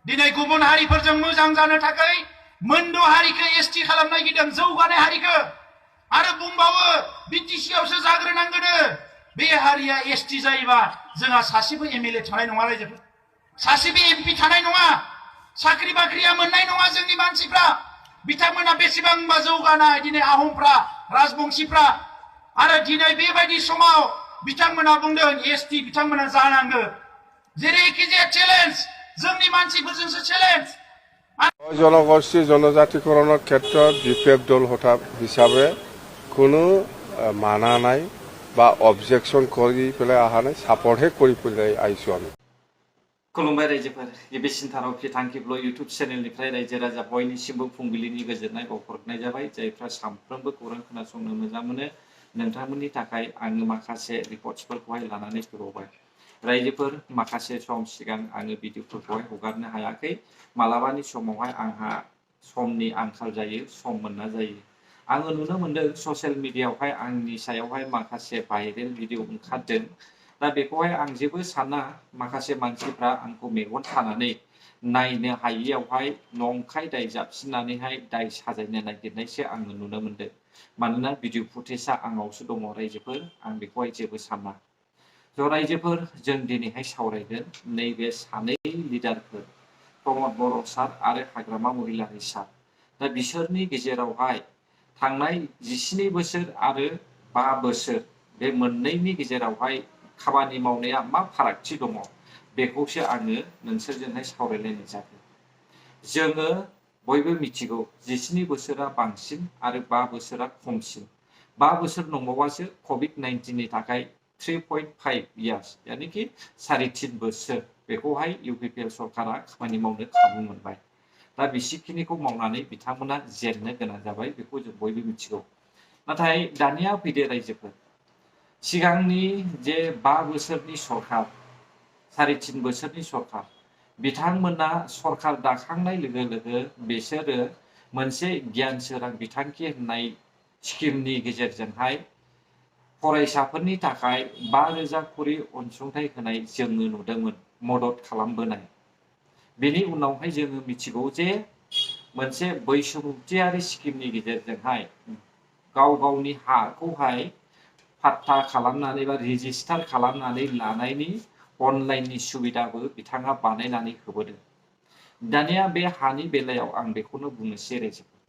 दिनै गुबुन हारिफोरजों मोजां जानो थाखाय मोनद' हारिखौ एसटि खालामनो नागिरदों जौगानाय हारिखौ आरो बुंबावो बिटिसि आवसो जाग्रोनांगोन बे हारिया एसटि जायोबा जोंहा सासेबो एमएलए थानाय नङा रायजोफोर सासेबो एमपि थानाय नङा साख्रि बाख्रिया मोननाय नङा जोंनि मानसिफ्रा बिथांमोना बेसेबांबा जौगानाय दिनै आहमफ्रा राजबंशीफ्रा आरो दिनै बेबायदि समाव बिथांमोना बुंदों एसटि बिथांमोना जानांगौ जेरैखि जाया চ্যালেঞ্জ जोंनि मानसिफोरजोंसो চ্যালেঞ্জ জনগোষ্ঠী জনজাতিকৰণৰ ক্ষেত্ৰত বিপেফ দল হিচাপে কোনো মানা নাই বা অবজেকশন কৰি পেলাই অহা নাই সাপোর্টহে কৰি পেলাই আহিছোঁ আমি खुलुमबाय रायजोफोर गिबिसिनथाराव फिथांखिब्ल इउटुब चेनेलनिफ्राय रायजो राजा बयनिसिमबो फुंबिलिनि गोजोननाय बावहरनाय जाबाय जायफ्रा सानफ्रोमबो खौरां खोनासंनो मोजां मोनो नोंथांमोननि थाखाय आङो माखासे रिपर्ट्सफोरखौहाय लानानै फैबावबाय रायजोफोर माखासे सम सिगां आङो भिडिअफोरखौहाय हगारनो हायाखै मालाबानि समावहाय आंहा समनि आंखाल जायो सम मोनना जायो आङो नुनो मोनदों ससियेल मिडियायावहाय आंनि सायावहाय माखासे भाइरेल भिडिअ ओंखारदों दा बेखौहाय आं जेबो साना माखासे मानसिफ्रा आंखौ मेगन खानानै नायनो हायियावहाय नंखाय दाय जाबसिननानैहाय दाय साजायनो नागिरनायसो आङो नुनो मोनदों मानोना भिडिअ फुटेजआ आंनावसो दङ रायजोफोर आं बेखौहाय जेबो साना ज' रायजोफोर जों दिनैहाय सावरायगोन नैबे सानै लिडारफोर प्रमद बर' सार आरो हाग्रामा महिलारि सार दा बिसोरनि गेजेरावहाय थांनाय 17 बोसोर आरो 5 बोसोर बे मोननैनि गेजेरावहाय खामानि मावनाया मा फारागथि दङ बेखौसो आङो नोंसोरजोंहाय सावरायलायनाय जागोन जोङो बयबो मिथिगौ 17 बोसोरा बांसिन आरो 5 बोसोरा खमसिन 5 बोसोर नंबावासो कोविड-19 नि थाखाय 3.5 इयार्स यानी कि 3.5 बोसोर बेखौहाय इउपिपिएल सरकारा खामानि मावनो खाबु मोनबाय दा बिसिखिनिखौ मावनानै बिथांमोना जेननो गोनां जाबाय बेखौ जों बयबो मिथिगौ नाथाय दानिया फैदो रायजोफोर सिगांनि जे 5 बोसोरनि सरकार 3.5 बोसोरनि सरकार बिथांमोना सरकार दाखांनाय लोगो लोगो बिसोरो मोनसे गियान सोरां बिथांखि होननाय स्किमनि गेजेरजोंहाय फरायसाफोरनि थाखाय 5,000 करि अनसुंथाइ होनाय जोङो नुदोंमोन मदद खालामबोनाय बेनि उनावहाय जोङो मिथिगौ जे मोनसे बैसोमुथियारि स्किमनि गेजेरजोंहाय गाव गावनि हाखौहाय पाट्टा खालामनानै बा रेजिस्टार खालामनानै लानायनि अनलाइननि सुबिदाबो बिथाङा बानायनानै होबोदों दानिया बे हानि बेलायाव आं बेखौनो बुंनोसै रायजोफोर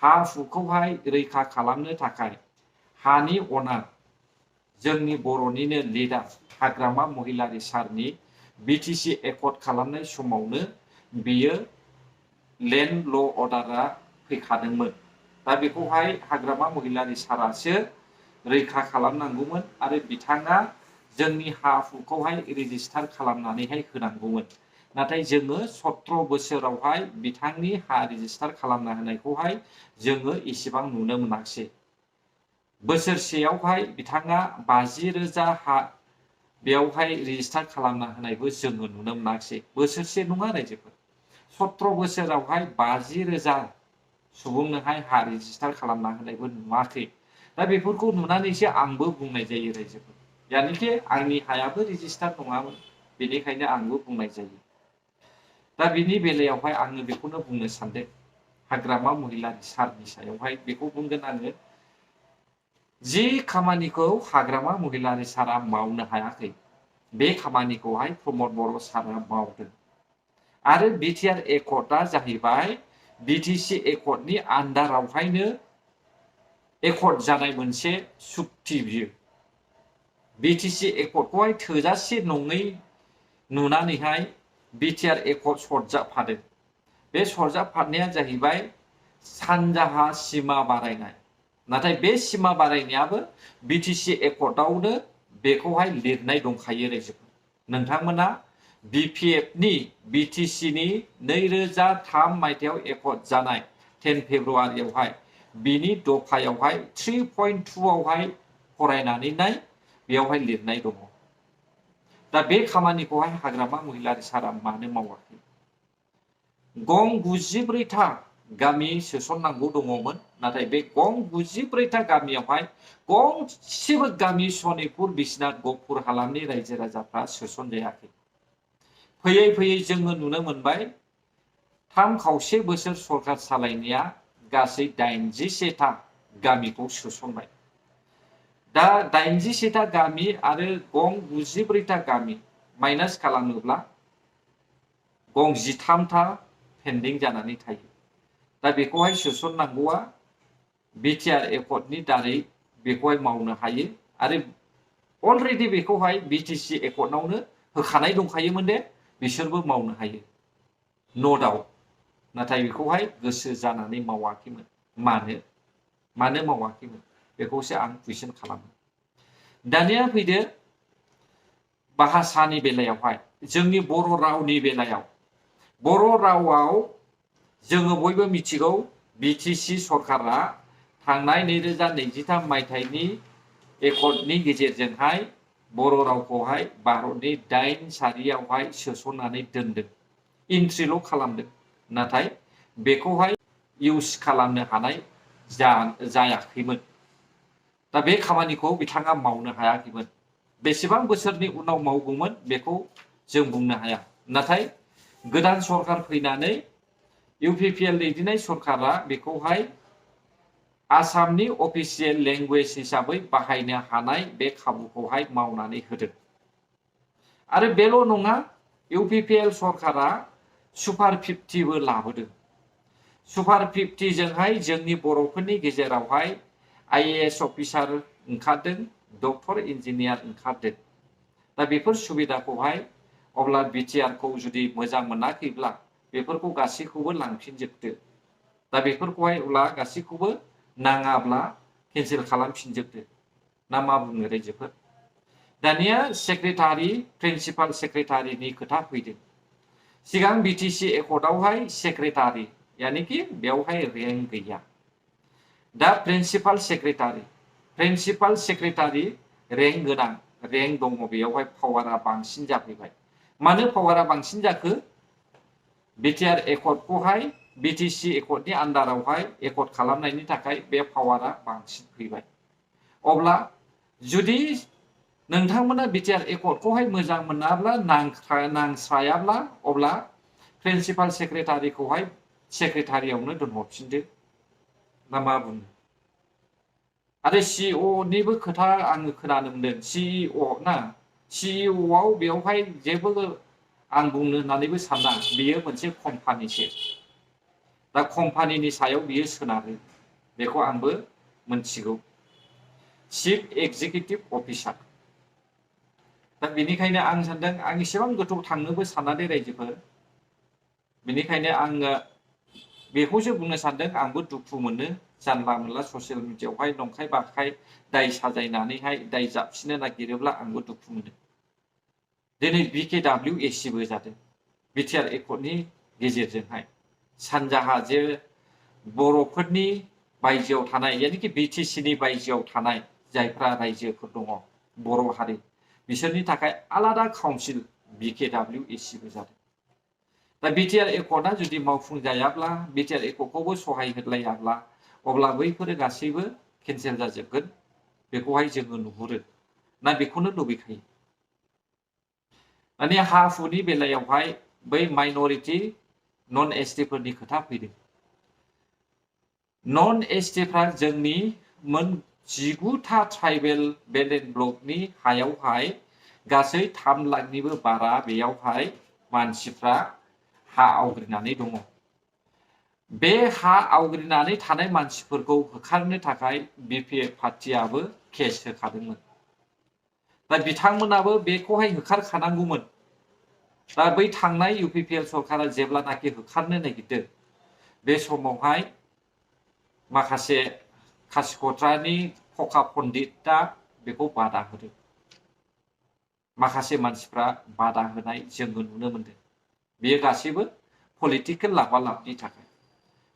हा हुखौहाय रैखा खालामनो थाखाय हानि अनार जोंनि बर'निनो लिडार हाग्रामा महिलारि सारनि बिटिसि एकर्ड खालामनाय समावनो बियो लेन्ड ल अर्डारा फैखादोंमोन दा बेखौहाय हाग्रामा महिलारि सारासो रैखा खालामनांगौमोन आरो बिथाङा जोंनि हा हुखौहाय रेजिस्टार खालामनानैहाय होनांगौमोन नाथाय जोङो 17 बोसोरावहाय बिथांनि हा रेजिस्टार खालामना होनायखौहाय जोङो एसेबां नुनो मोनाखै बोसोरसेयावहाय बिथाङा 50,000 हा बेयावहाय रेजिस्टार खालामना होनायबो जोङो नुनो मोनाखै बोसोरसे नङा रायजोफोर 17 बोसोरावहाय 50,000 सुबुंनोहाय हा रेजिस्टार खालामना होनायबो नुवाखै दा बेफोरखौ नुनानैसो आंबो बुंनाय जायो रायजोफोर यानिके आंनि हायाबो रेजिस्टार नङामोन बेनिखायनो आंबो बुंनाय जायो दा बिनि बेलायावहाय आङो बेखौनो बुंनो सानदों हाग्रामा महिलारि सारनि सायावहाय बेखौ बुंगोन आङो जे खामानिखौ हाग्रामा महिलारि सारा मावनो हायाखै बे खामानिखौहाय प्रमद बर' सारा मावदों आरो बिटिआर एकर्डआ जाहैबाय बिटिसि एकर्डनि आन्डारावहायनो एकर्ड जानाय मोनसे सुक्ति बियो बिटिसि एकर्डखौहाय थोजासे नङै नुनानैहाय बिटिआर एकर्ड सरजाबफादों बे सरजाबफानाया जाहैबाय सानजाहा सिमा बारायनाय नाथाय बे सिमा बारायनायाबो बिटिसि एकर्डआवनो बेखौहाय लिरनाय दंखायो रायजोफोर नोंथांमोना बिपिएफनि बिटिसिनि 2003 मायथाइयाव एकर्ड जानाय 10 फेब्रुआरियावहाय बिनि दफायावहाय 3.2 आवहाय फरायनानै नाय बेयावहाय लिरनाय दङ दा बे खामानिखौहाय हाग्रामा महिलारि सारा मानो मावाखै गं 94 था गामि सोसननांगौ दङमोन नाथाय बे गं 94 था गामियावहाय गंसेबो गामि सनितपुर बिश्वनाथ गहपुर हालामनि रायजो राजाफ्रा सोसनजायाखै फैयै फैयै जोङो नुनो मोनबाय 3.5 बोसोर सरकार सालायनाया गासै 81टा गामिखौ सोसनबाय। दा 81टा गामि आरो गं 94टा गामि माइनास खालामोब्ला गं 13टा पेन्डिं जानानै थायो। दा बेखौहाय सोसननांगौआ बिटिआर एकर्डनि दारै बेखौहाय मावनो हायो आरो अलरेडि बेखौहाय बिटिसि एकर्डआवनो होखानाय दंखायोमोन दे बिसोरबो मावनो हायो नो डाउट। नाथाय बेखौहाय गोसो जानानै मावाखैमोन। मानो मावाखैमोन बेखौसो आं कुइसन खालामो। दानिया फैदो भाषानि बेलायावहाय जोंनि बर' रावनि बेलायाव बर' रावाव जोङो बयबो मिथिगौ बिटिसि सरकारा थांनाय 2023 मायथाइनि एकर्डनि गेजेरजोंहाय बर' रावखौहाय भारतनि 8 सारियावहाय सोसननानै दोनदों। इन्ट्रिल' खालामदों। नाथाय बेखौहाय इउज खालामनो हानाय जायाखैमोन। दा बे खामानिखौ बिथाङा मावनो हायाखैमोन। बेसेबां बोसोरनि उनाव मावगौमोन बेखौ जों बुंनो हाया। नाथाय गोदान सरकार फैनानै इउपिपिएल दैदेननाय सरकारा बेखौहाय आसामनि अफिसियेल लेंगुवेज हिसाबै बाहायनो हानाय बे खाबुखौहाय मावनानै होदों। आरो बेल' नङा इउपिपिएल सरकारा सुपार 50बो लाबोदों। सुपार 50 जोंहाय जोंनि बर'फोरनि गेजेरावहाय आईएएस अफिसार ओंखारदों, डक्टर इन्जिनियार ओंखारदों। दा बेफोर सुबिदाखौहाय अब्ला बिटिआरखौ जुदि मोजां मोनाखैब्ला बेफोरखौ गासैखौबो लांफिनजोबदो। दा बेफोरखौहाय अब्ला गासैखौबो नाङाब्ला केन्सेल खालामफिनजोबदो। ना मा बुङो रायजोफोर? दानिया सेक्रेटारि प्रिन्सिपाल सेक्रेटारिनि खोथा फैदों। सिगां बिटिसि एकर्डआवहाय सेक्रेटारि यानिकि बेवहाय रेंक गैया। दा प्रिन्सिपाल सेक्रेटारि रेंक गोनां रेंक दङ। बेयावहाय पावारा बांसिन जाफैबाय। मानो पावारा बांसिन जाखो? बिटिआर एकर्डखौहाय बिटिसि एकर्डनि आन्दारावहाय एकर्ड खालामनायनि थाखाय बे पावारा बांसिन फैबाय। अब्ला जुदि नोंथांमोना बिटिआर एकर्डखौहाय मोजां मोनाब्ला नांस्रायाब्ला अब्ला प्रिन्सिपाल सेक्रेटारिखौहाय सेक्रेटारियावनो दोनहरफिनदो। ना मा बुङो? आरो सिइअनिबो खोथा आङो खोनानो मोनदों। सिइअआव बेवहाय जेबो आं बुंनो होननानैबो साना। बेयो मोनसे कम्पानिसो। दा कम्पानिनि सायाव बियो सोनारो। बेखौ आंबो मोनथिगौ। Chief executive officer. दा बेनिखायनो आं सानदों आं एसेबां गोथौ थांनोबो सानाखै रायजोफोर। बेनिखायनो आङो बेखौसो बुंनो सानदों। आंबो दुखु मोनो जानला मोनला ससियेल मिडियायावहाय नंखाय बाखाय दाय साजायनानैहाय दाय जाबसिननो नागिरोब्ला आंबो दुखु मोनो। दिनै BKWACबो जादों बिटिआर एकर्डनि गेजेरजोंहाय। सानजाहा जे बर'फोरनि बायजोआव थानाय यानिकि बिटिसिनि बायजोआव थानाय जायफ्रा रायजोफोर दङ बर' हारि बिसोरनि थाखाय आलादा काउन्सिल BKWACबो जादों। दा बिटिआर एकर्डआ जुदि मावफुंजायाब्ला बिटिआर एकर्डखौबो सहाय होलायाब्ला अब्ला बैफोरो गासैबो केन्सेल जाजोबगोन। बेखौहाय जोङो नुहुरो। ना बेखौनो लुबैखायो? माने हा हुनि बेलायावहाय बै माइनरिटि नन एसटिफोरनि खोथा फैदों। नन एसटिफ्रा जोंनि 19टा ट्राइबेल बेल्ट एन्ड ब्लकनि हायावहाय गासै 3 लाखनिबो बारा बेयावहाय मानसिफ्रा हा आवग्रिनानै दङ। बे हा आवग्रिनानै थानाय मानसिफोरखौ होखारनो थाखाय बिपिएफ पार्टियाबो केस होखादोंमोन। दा बिथांमोनाबो बेखौहाय होखारखानांगौमोन। दा बै थांनाय इउपिपिएल सरकारा जेब्लानाखि होखारनो नागिरदों बे समावहाय माखासे कासिक'त्रानि खखा पन्डितआ बेखौ बादा होदों। माखासे मानसिफ्रा बादा होनाय जोङो नुनो मोनदों। बेयो गासैबो पलिटिकेल लाबालाबनि थाखाय।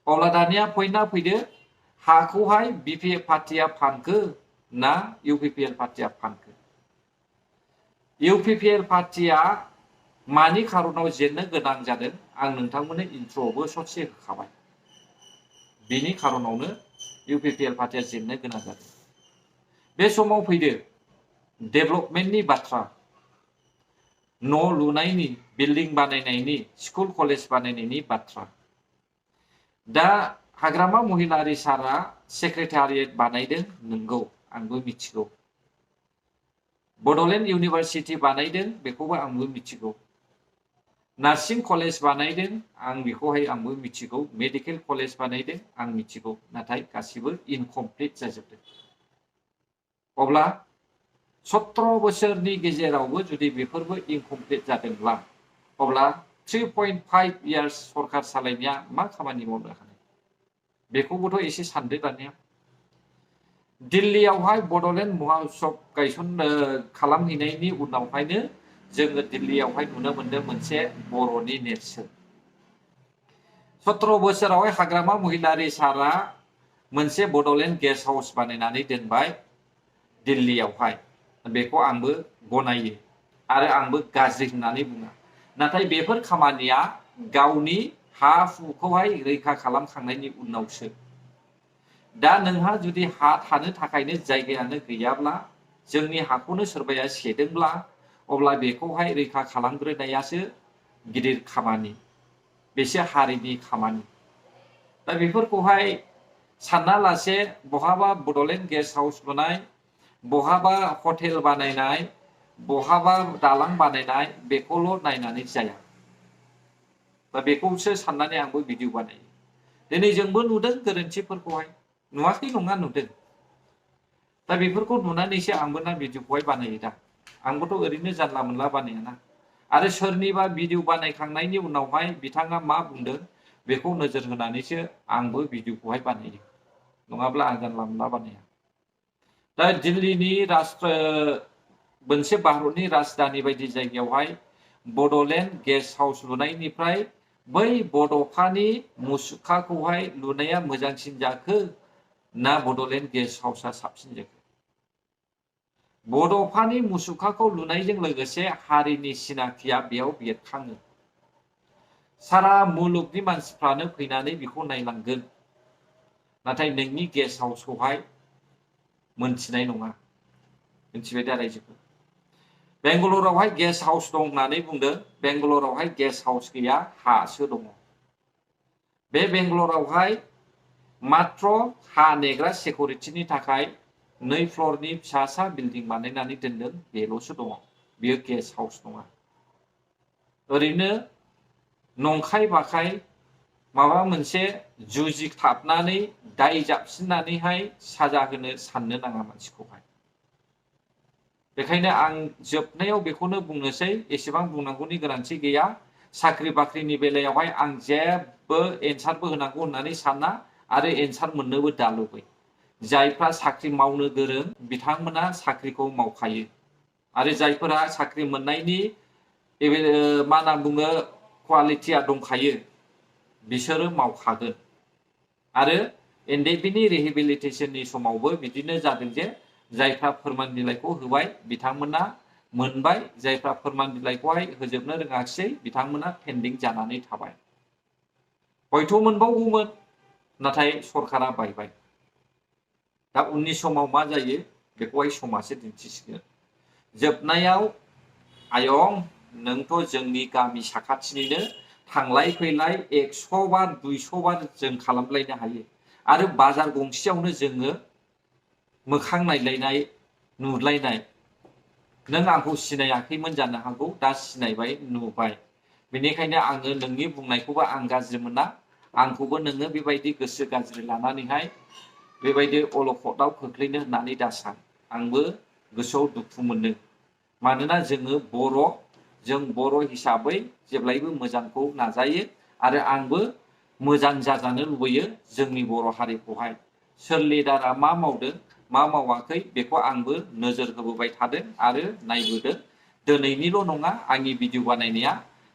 अब्ला दानिया पइन्टआ फैदो हाखौहाय बिपिएफ पार्टिया फानखो ना इउपिपिएल पार्टिया फानखो? इउपिपिएल पार्टिया मानि खारनाव जेननो गोनां जादों आं नोंथांमोननो इन्ट्र'आवबो ससे होखाबाय। बेनि खारनावनो इउपिपिएल पार्टिया जेननो गोनां जादों। बे समाव फैदो डेभेलपमेन्टनि बाथ्रा। न' लुनायनि बिल्डिं बानायनायनि स्कुल कलेज बानायनायनि बाथ्रा दा हाग्रामा महिलारि सारा सेक्रेटारियेट बानायदों नंगौ आंबो मिथिगौ बड'लेण्ड इउनिभारसिटि बानायदों बेखौबो आंबो मिथिगौ नार्सिं कलेज बानायदों आं बेखौहाय आंबो मिथिगौ मेडिकेल कलेज बानायदों आं मिथिगौ नाथाय गासिबो इनकमप्लिट जाजोबदों अब्ला 17 बोसोरनि गेजेरावबो जुदि बेफोरबो इनकमप्लिट जादोंब्ला अब्ला 3.5 इयार्स सरकार सालायनाया मा खामानि मावनो हानाय बेखौबोथ' एसे सानदो दानिया दिल्लीयावहाय बड'लेण्ड महाउत्सव खालामहैनायनि उनावहायनो जोङो दिल्लीयावहाय नुनो मोनदों मोनसे बर'नि नेरसोन 17 बोसोरावहाय हाग्रामा महिलारि सारा मोनसे बड'लेण्ड गेस्ट हाउस बानायनानै दोनबाय दिल्लीयावहाय बेखौ आंबो गनायो आरो आंबो गाज्रि होननानै बुङा नाथाय बेफोर खामानिया गावनि हा हुखौहाय रैखा खालामखांनायनि उनावसो दा नोंहा जुदि हा थानो थाखायनो जायगायानो गैयाब्ला जोंनि हाखौनो सोरबाया सेदोंब्ला अब्ला बेखौहाय रैखा खालामग्रोनायासो गिदिर खामानि बेसो हारिनि खामानि दा बेफोरखौहाय सानना लासे बहाबा बड'लेण्ड गेस्ट हाउस लुनाय बहाबा हटेल बानायनाय बहाबा दालां बानायनाय बेखौल' नायनानै जाया दा बेखौसो साननानै आंबो भिडिअ बानायो दिनै जोंबो नुदों गोरोन्थिफोरखौहाय नुवाखै नङा नुदों दा बेफोरखौ नुनानैसो आंबो ना भिडिअखौहाय बानायो दा आंबोथ' ओरैनो जानला मोनला बानायाना आरो सोरनिबा भिडिअ बानायखांनायनि उनावहाय बिथाङा मा बुंदों बेखौ नोजोर होनानैसो आंबो भिडिअखौहाय बानायो नङाब्ला आं जानला मोनला बानाया दा दिल्लीनि मोनसे भारतनि राजधानि बायदि जायगायावहाय बड'लेण्ड गेस्ट हाउस लुनायनिफ्राय बै बड'फानि मुसुखाखौहाय लुनाया मोजांसिन जाखो ना बड'लेण्ड गेस्ट हाउसआ साबसिन जाखो बड'फानि मुसुखाखौ लुनायजों लोगोसे हारिनि सिनाखिया बेयाव बेरखाङो सारा मुलुगनि मानसिफ्रानो फैनानै बेखौ नायलांगोन नाथाय नोंनि गेस्ट हाउसखौहाय मोनथिनाय नङा मिथिबाय दा रायजोफोर बेंगालुरुआवहाय गेस्ट हाउस दं होननानै बुंदों बेंगालुरुआवहाय गेस्ट हाउस गैया हासो दङ बे बेंगालुरुआवहाय मात्र हा नेग्रा सिकिउरिटिनि थाखाय 2 फ्ल'रनि फिसा बिल्डिं बानायनानै दोनदों बेल'सो दङ बेयो गेस्ट हाउस नङा ओरैनो नंखाय बाखाय माबा मोनसे जुजिथाबनानै दाय जाबसिननानैहाय साजा होनो साननो नाङा मानसिखौहाय बेखायनो आं जोबनायाव बेखौनो बुंनोसै एसेबां बुंनांगौनि गोनांथि गैया साख्रि बाख्रिनि बेलायावहाय आं जेबो एन्सारबो होनांगौ होननानै साना आरो एन्सार मोननोबो दालुबै जायफ्रा साख्रि मावनो गोरों बिथांमोना साख्रिखौ मावखायो आरो जायफोरा साख्रि मोननायनि मा होनना बुङो क्वालिटिया दंखायो बिसोरो मावखागोन आरो एनडिएफबि नि रिहेबिलिटेसननि समावबो बिदिनो जादों जे जायफ्रा फोरमान बिलाइखौ होबाय बिथांमोना मोनबाय जायफ्रा फोरमान बिलाइखौहाय होजोबनो रोङाखिसै बिथांमोना पेन्डिं जानानै थाबाय हयथ' मोनबावगौमोन नाथाय सरकारा बायबाय दा उननि समाव मा जायो बेखौहाय समासो दिन्थिसिगोन जोबनायाव आयं नोंथ' जोंनि गामि साखाथिनिनो थांलाय फैलाय 100 बार 200 बार जों खालामलायनो हायो आरो बाजार गंसेयावनो जोङो मोखां नायलायनाय नुलायनाय नों आंखौ सिनायाखैमोन जानो हागौ दा सिनायबाय नुबाय बेनिखायनो आङो नोंनि बुंनायखौबो आं गाज्रि मोना आंखौबो नोङो बेबायदि गोसो गाज्रि लानानैहाय बेबायदि अलखदाव खोख्लैनो होननानै दासान आंबो गोसोआव दुखु मोनो मानोना जोङो जों बर' हिसाबै जेब्लायबो मोजांखौ नाजायो आरो आंबो मोजां जाजानो लुबैयो जोंनि बर' हारिखौहाय सोर लिडारा मा मावदों मा मावाखै बेखौ आंबो नोजोर होबोबाय थादों आरो नायबोदों दिनैनिल' नङा आंनि भिडिअ बानायनाया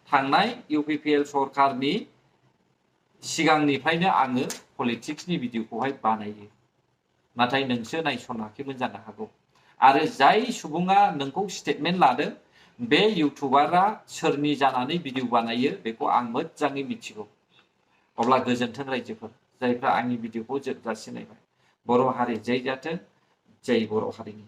थांनाय इउपिपिएल सरकारनि सिगांनिफ्रायनो आङो पलिटिक्सनि भिडिअखौहाय बानायो नाथाय नोंसो नायसनाखैमोन जानो हागौ आरो जाय सुबुङा नोंखौ स्टेटमेन्ट लादों बे इउटुबारा सोरनि जानानै भिडिअ बानायो बेखौ आं मोजाङै मिथिगौ अब्ला गोजोन्थों रायजोफोर जायफ्रा आंनि भिडिअखौ जोबजासिम नायबाय बर' हारि जै जाथों जै बर' हारिनि